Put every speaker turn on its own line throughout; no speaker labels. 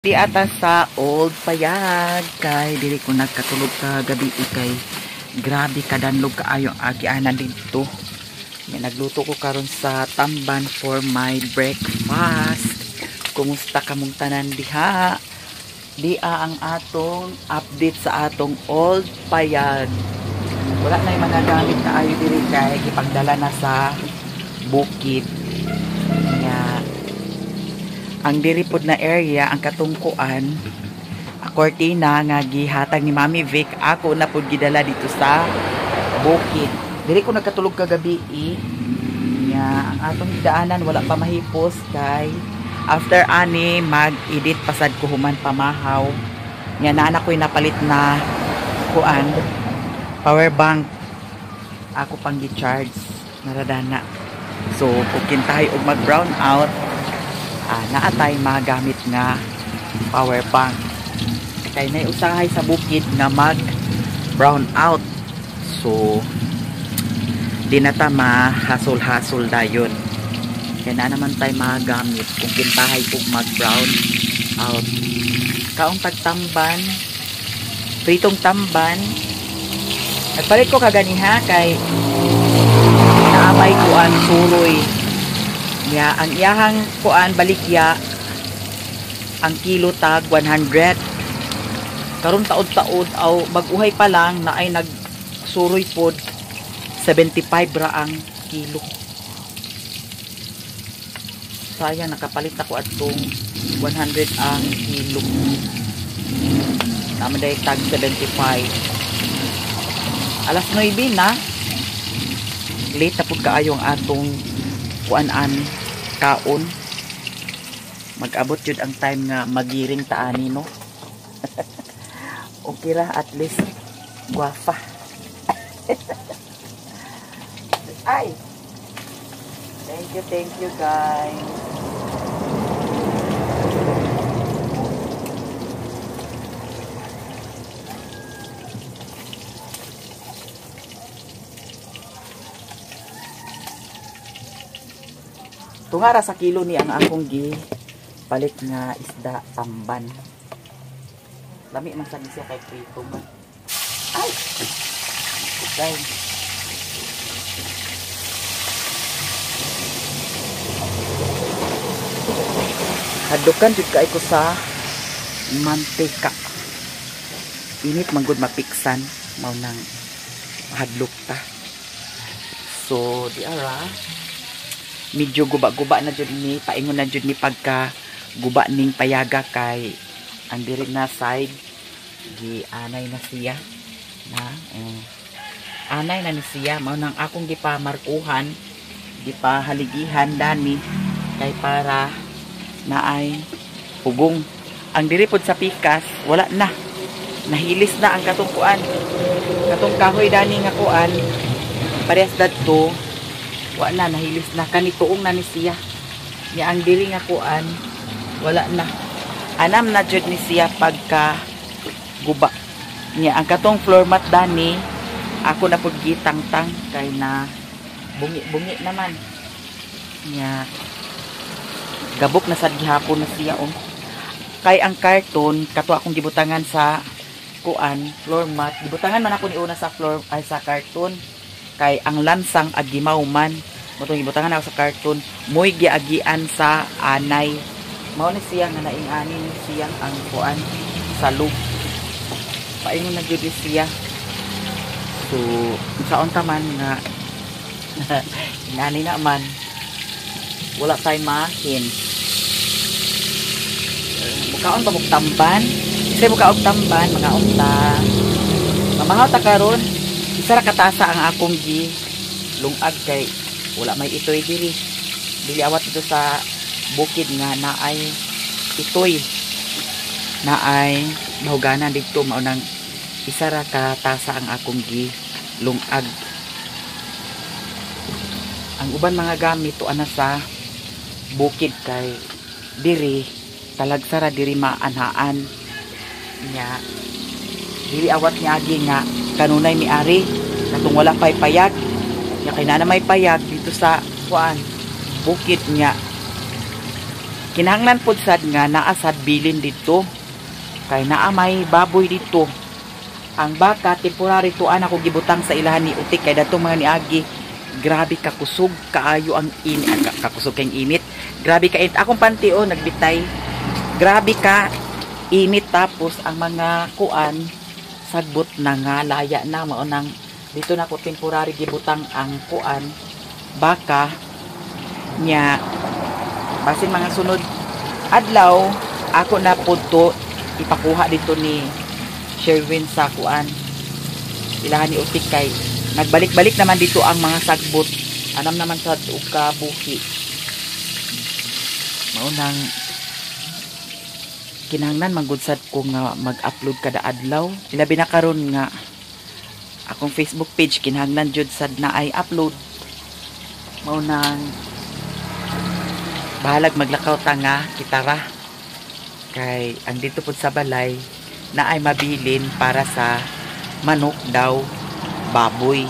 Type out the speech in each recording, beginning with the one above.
Di ata sa Old Payag kay diri ko nagkatulog kagabi kay grabe kadanlog kaayo ang agianan didto. May nagluto ko karon sa tamban for my breakfast. Kumusta kamong tanan diha? Dia ang atong update sa atong Old Payag. Wala na yung mga gamit kaayo diri kay gipagdala na sa bukid. Nga ang diri pod na area ang katungkuan kortina nga gihatag ni Mami Vic ako na pod gidala dito sa bukid. Diri ko nagkatulog kagabi eh. Nya ang atong gidaanan wala pa mahipos kay after ani mag-edit pasad ko human pamahaw. Nya naa na ko'y napalit na kuan power bank ako pang gi-charge naradana. So kung kintahay og mag brown out naa tay magamit nga power bank kay nay usahay sa bukid nga mag brown out, so di na ta mahasol-hasol dayon kay na naman tay magamit kung kintahay og mag brown out. Kaong tagtamban, pritong tamban, nagpalit ko kaganiha kay naamay kuan suroy. Ya, ang iyahang kuan balikya ang kilo tag 100. Karon taod-taod aw bag-uhay pa lang na ay nagsuroy pod 75 ra ang kilo. Sayang nakapalit ako adtong 100 ang kilo. Tama day tag 75. Alas 9 na. Late na pud kaayo ang atong kuan-an kaon. Mag-abot jud ang time nga magiring taani no. Okay ra, at least guwafa. Ay, thank you guys. Tungara sa kilo ni ang akong gi palit nga isda tamban. Lami man sad siya kay prito man. Ay. Okay. Hadukan jud kay ko sa mantika. Init man gud mapiksan mao nang hadlok ta. So di ara medyo guba-guba na jud ni, paingon na jud ni pagka guba ning payaga kay ang diri na side gianay na siya na anay na ni siya mao nang akong gipamarkuhan, gipahaligihan dani kay para naay pugong. Ang diri pod sa pikas wala na, nahilis na ang katong kuan, katong kahoy dani nga kuan parehas dadto wa na, nahilis na kani tuong na ni siya. Nya ang diri nga kuan wala na, anam na jud ni siya pagka guba. Nya ang katong floor mat dani ako na pud gitangtang kay na bungi-bungi naman. Nya gabok na sad gihapon na siya oh. Kay ang karton kato akong gibutangan sa kuan floor mat, gibutangan man ako ni una sa floor ay sa karton kay ang lansang agimaw man motong gibutangan ako sa karton moy giagian sa anay. Mao ni siya nga naing-ani ni siya ang kuan salog. Paingon na jud siya. So unsaon ta man nga inani na man wala tay mahin. Mukaon ba mog tamban? Isay mukaog tamban mga unta. Mamahaw ta karon. Isa ra ka tasa ang akong gi lungag kay wala may itoy diri. Dili awat dito sa bukid nga naay itoy, naay bahuganan didto, mao nang isa ra ka tasa ang akong gi lungag. Ang uban mga gamit tuan na sa bukid kay diri talagsara diri maanhaan. Nya dili awat niagi nga kanunay miari katong wala pay payag. Nya kay naa na may payag dito sa kuan bukid nya Kinahanglan pud sad nga naa sad bilin dito kay naa may baboy dito. Ang baka temporary tuan ako gibutang sa ilahan ni Utik kay datong mga niagi grabe ka kusog kaayo ang init, kakusog kay init. Grabe ka init akong panty, oh, nagbitay. Grabe ka init, tapos ang mga kuan sagbot na nga laya na. Mao nang dito na ko temporary gibutang ang kuan baka nya. Basin mga sunod adlaw ako na pud to ipakuha dito ni Sherwin sa kuan ilahan ni Utik kay nagbalik-balik naman dito ang mga sagbot. Anam naman sa og kabuhi. Mao nang kinahanglan manggod sad ko nga mag-upload kada adlaw, ilabi na karon nga akong Facebook page kinahanglan jud sad na ay upload. Mao nang bahalag maglakaw ta nga kitara kay ang dito pud sa balay na ay mabilin para sa manok daw, baboy.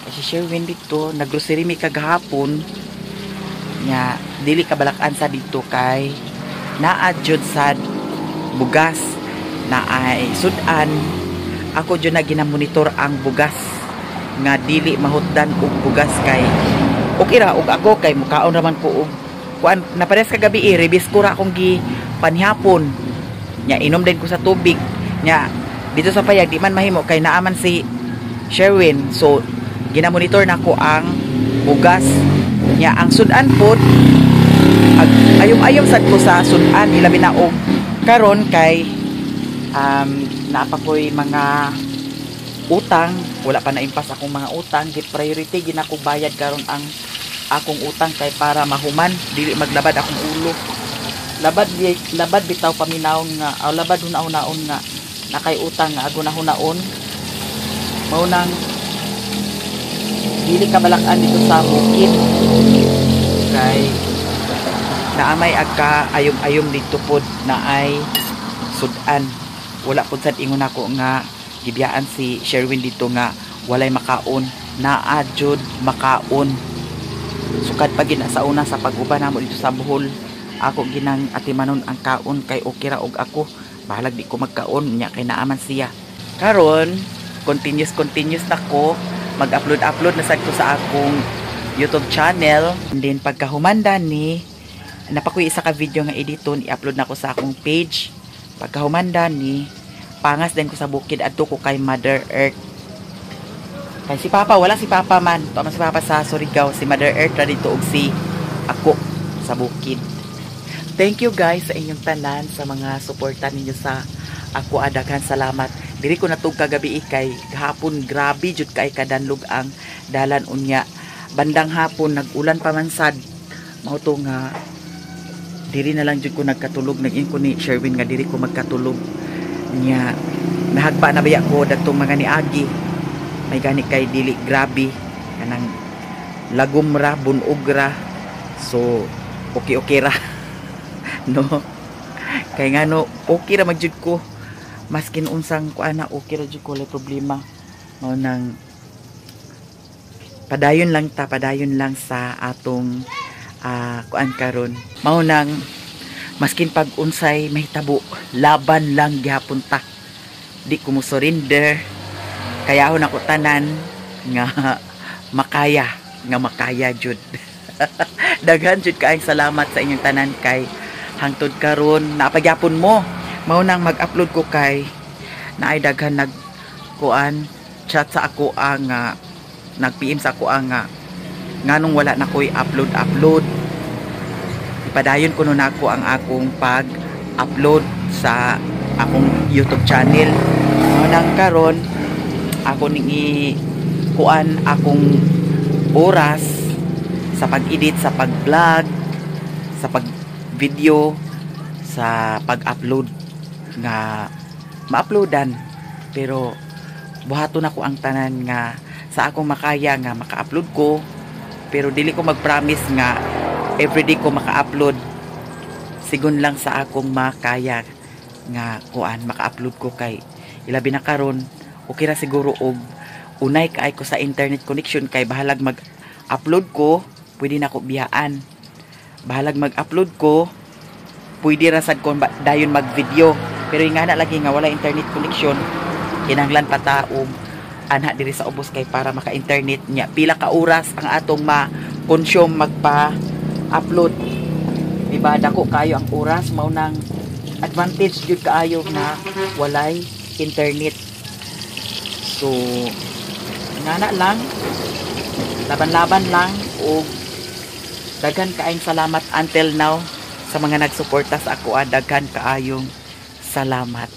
Ay, si Sherwin dito naggrocery mi kagahapon nya dili ka balakan sa dito kay naa jud sad bugas na ay sudan. Ako jud na ginamonitor ang bugas nga dili mahutdan og bugas kay okay ra og ako kay mukaon raman ko og kuan. Napares kagabi eh, rebis ko ra akong gi panihapon nya inom din ko sa tubig nya. Dito sa payag di man mahimo kay naaman si Sherwin, so ginamonitor nako ang bugas nya. Ang sudan pod ayom-ayom sad ko sa sudan, ilabi na og karon kay naa pa ko'y mga utang, wala pa naimpas akong mga utang. Git priority ginako bayad karon ang akong utang kay para mahuman, dili maglabad akong ulo. Labad labad bitaw paminaw nga aw labad hunaon nga nakay utang nga ago na hunaon. Mao nang dili ka balakan dito sa bukid kay naamay agka ayom-ayom dito pod na ay sudan. Wala pod sad ingon ako nga gibiyaan si Sherwin dito nga walay makaon. Naa jud makaon, sukad pa gid na sa una sa pag-uban namo dito sa Bohol, ako ginang atimanon ang kaon kay okay ra og ako, bahalag di ko magkaon nya kay naaman siya. Karon continuous continuous na ko mag-upload upload na sad ko sa akong YouTube channel. And then pagkahumanda ni napakuy isa ka video nga editon, i-upload na ko sa akong page. Pagkahumanda ni pangas din ko sa bukid, adto ko kay Mother Earth kay si Papa wala, si Papa man to man si Papa sa Surigao, si Mother Earth ra dito ug si ako sa bukid. Thank you guys sa inyong tanan sa mga suporta ninyo sa ako. Adaghan salamat. Diri ko natug kagabi kay gahapon grabe jud kay kadanlog ang dalan, unya bandang hapon nag-ulan pa man sad. Mao to nga diri na lang jud ko nagkatulog. Nag-ingon ko ni Sherwin nga diri ko magkatulog nya nahagpa na baya ko datong mga niagi. May gani kay dili grabe kanang lagom ra, bunog ra, so okay okay ra no, kay ngano okay ra magyud ko maskin unsang kuan na, okay ra jud ko, walay problema. Mao nang padayon lang ta, padayon lang sa atong kuan karon. Mao nang maskin pag unsay mahitabo, laban lang gihapon ta, di ko mo surrender. Kaya ako nako tanan nga makaya, nga makaya jud. Daghan jud kaayong salamat sa inyong tanan kay hangtod karon napagyapon mo. Mao nang mag-upload ko kay naay daghan nag kuan chat sa ako ang nag-PM sa ako ang nganong wala na ko'y upload upload. Ipadayon ko nun ako ang akong pag-upload sa akong YouTube channel. Mao nang karon ako ning i kuan akong oras sa pag-edit, sa pag-vlog, sa pag-video, sa pag-upload nga ma-uploadan, pero buhaton ako ang tanan nga sa akong makaya nga maka-upload ko, pero dili ko mag-promise nga everyday ko maka-upload. Sigon lang sa akong makaya nga kuan maka-upload ko kay ilabi na karon okay ra siguro og unay kaay ko sa internet connection kay bahalag mag-upload ko, pwede na ko biyaan. Bahalag mag-upload ko, pwede ra sad ko dayon mag-video. Pero ingana lagi nga wala internet connection, kinahanglan pa ta og anha diri sa ubos kay para maka-internet niya. Pila ka oras ang atong ma-consume magpa-upload. Diba dako kayo ang oras? Mao nang advantage jud kaayo nga walay internet. So ngana lang, laban-laban lang og daghan kaayong salamat until now sa mga nagsuporta sa ako. Daghan kaayong salamat.